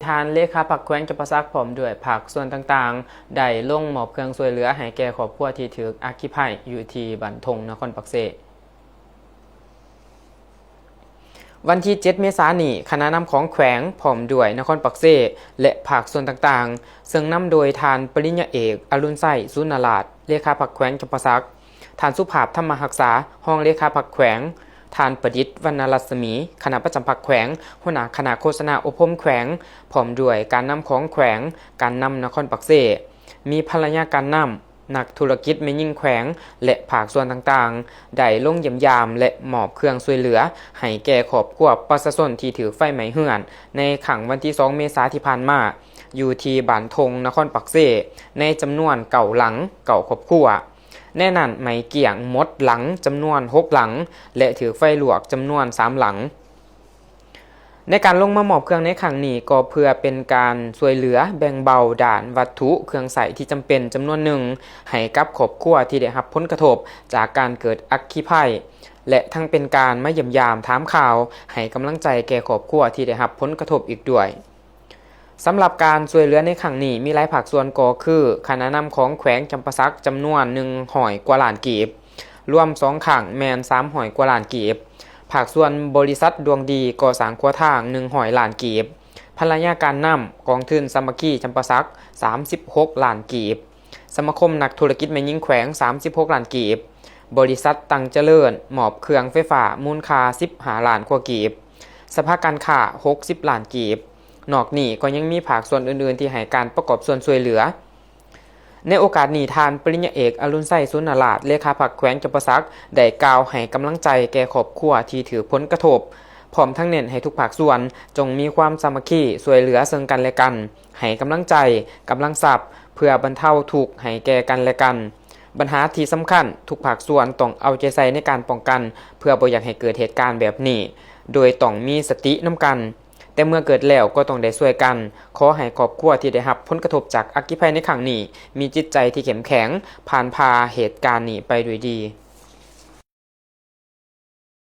ທ່ານເລຂາພັກແຂວງຈຳປາສັກ ພ້ອມດ້ວຍພາກສ່ວນຕ່າງໆ ໄດ້ລົງມອບເຄື່ອງຊ່ວຍເຫຼືອໃຫ້ແກ່ຄອບຄົວທີ່ຖືກອັກຄີໄພຢູ່ທີ່ບ້ານທົ່ງ ນະຄອນປາກເຊ. ວັນທີເຈັດ ເມສານີ້, ຄະນະນຳຂອງແຂວງ ພ້ອມດ້ວຍນະຄອນປາກເຊ ແລະ ພາກສ່ວນຕ່າງໆ ເຊິ່ງນຳໂດຍທ່ານປະລິນຍາເອກ ອະລຸນໄຊ ສູນນະລາດ ເລຂາພັກແຂວງຈຳປາສັກ, ທ່ານ ສຸພາບ ທຳມະຮັກສາ ຮອງເລຂາພັກແຂວງ, ທ່ານ ປະດິດ ວັນນະລັດສະໝີ ຄະນະປະຈຳພັກແຂວງ, ຫົວໜ້າຄະນະໂຄສະນາອົບຮົມແຂວງ, ພ້ອມດ້ວຍການນຳຂອງແຂວງ, ການນຳນະຄອນປາກເຊ, ມີພັນລະຍາການນຳ, ນັກທຸລະກິດແມ່ຍິງແຂວງ ແລະ ພາກສ່ວນຕ່າງໆ ໄດ້ລົງຢ້ຽມຢາມ ແລະ ມອບເຄື່ອງຊ່ວຍເຫຼືອໃຫ້ແກ່ຄອບຄົວປະຊາຊົນທີ່ຖືກໄຟໄໝ້ເຮືອນ ໃນຄ່ຳວັນທີສອງ ເມສາທີ່ຜ່ານມາ ຢູ່ທີ່ບ້ານທົ່ງ ນະຄອນປາກເຊ ໃນຈຳນວນເກົ້າຫຼັງ, ເກົ້າຄອບຄົວ. ໃນນັ້ນໄໝ້ກ້ຽງໝົດຫຼັງຈຳນວນຫົກຫຼັງ ແລະ ຖືກໄຟລວກຈຳນວນສາມຫຼັງ. ໃນການລົງມາມອບເຄື່ອງໃນຄັ້ງນີ້ ກໍເພື່ອເປັນການຊ່ວຍເຫຼືອແບ່ງເບົາດ້ານວັດຖຸເຄື່ອງໃຊ້ທີ່ຈຳເປັນຈຳນວນໜຶ່ງ ໃຫ້ກັບຄອບຄົວທີ່ໄດ້ຮັບຜົນກະທົບຈາກການເກີດອັກຄີໄພ ແລະ ທັງເປັນການມາຢ້ຽມຢາມຖາມຂ່າວ ໃຫ້ກຳລັງໃຈແກ່ຄອບຄົວທີ່ໄດ້ຮັບຜົນກະທົບອີກດ້ວຍ. ສຳລັບການຊ່ວຍເຫຼືອໃນຄັ້ງນີ້ ມີຫຼາຍພາກສ່ວນກໍຄື ຄະນະນຳຂອງແຂວງຈຳປາສັກຈຳນວນໜຶ່ງຮ້ອຍກວ່າລ້ານກີບ, ລວມສອງຄັ້ງແມ່ນສາມຮ້ອຍກວ່າລ້ານກີບ, ພາກສ່ວນບໍລິສັດດວງດີກໍ່ສ້າງຂົວທາງໜຶ່ງຮ້ອຍລ້ານກີບ, ພັນລະຍາການນຳກອງທຶນສາມັກຄີຈຳປາສັກສາມສິບຫົກລ້ານກີບ, ສະມາຄົມນັກທຸລະກິດແມ່ຍິງແຂວງສາມສິບຫົກລ້ານກີບ, ບໍລິສັດຕັງຈະເລີນມອບເຄື່ອງໄຟຟ້າມູນຄ່າສິບຫ້າລ້ານກວ່າກີບ, ສະພາການຄ້າຫົກສິບລ້ານກີບ. ນອກນີ້ກໍຍັງມີພາກສ່ວນອື່ນໆທີ່ໃຫ້ການປະກອບສ່ວນຊ່ວຍເຫຼືອ. ໃນໂອກາດນີ້, ທ່ານປະລິນຍາເອກ ອະລຸນໄຊ ສູນນະລາດ ເລຂາພັກແຂວງຈຳປາສັກ ໄດ້ກ່າວໃຫ້ກຳລັງໃຈແກ່ຄອບຄົວທີ່ຖືກຜົນກະທົບ, ພ້ອມທັງເນັ້ນໃຫ້ທຸກພາກສ່ວນຈົ່ງມີຄວາມສາມັກຄີຊ່ວຍເຫຼືອເຊິ່ງກັນແລະກັນ, ໃຫ້ກຳລັງໃຈ, ກຳລັງຊັບ ເພື່ອບັນເທົາທຸກໃຫ້ແກ່ກັນແລະກັນ. ບັນຫາທີ່ສຳຄັນ, ທຸກພາກສ່ວນຕ້ອງເອົາໃຈໃສ່ໃນການປ້ອງກັນ ເພື່ອບໍ່ຢາກໃຫ້ເກີດເຫດການແບບນີ້, ໂດຍຕ້ອງມີສະຕິນຳກັນ. ແຕ່ເມື່ອເກີດແລ້ວກໍຕ້ອງໄດ້ຊ່ວຍກັນ. ຂໍໃຫ້ຄອບຄົວທີ່ໄດ້ຮັບຜົນກະທົບຈາກອັກຄີໄພໃນຄັ້ງນີ້ ມີຈິດໃຈທີ່ເຂັ້ມແຂງ, ຜ່ານຜ່າເຫດການນີ້ໄປດ້ວຍດີ.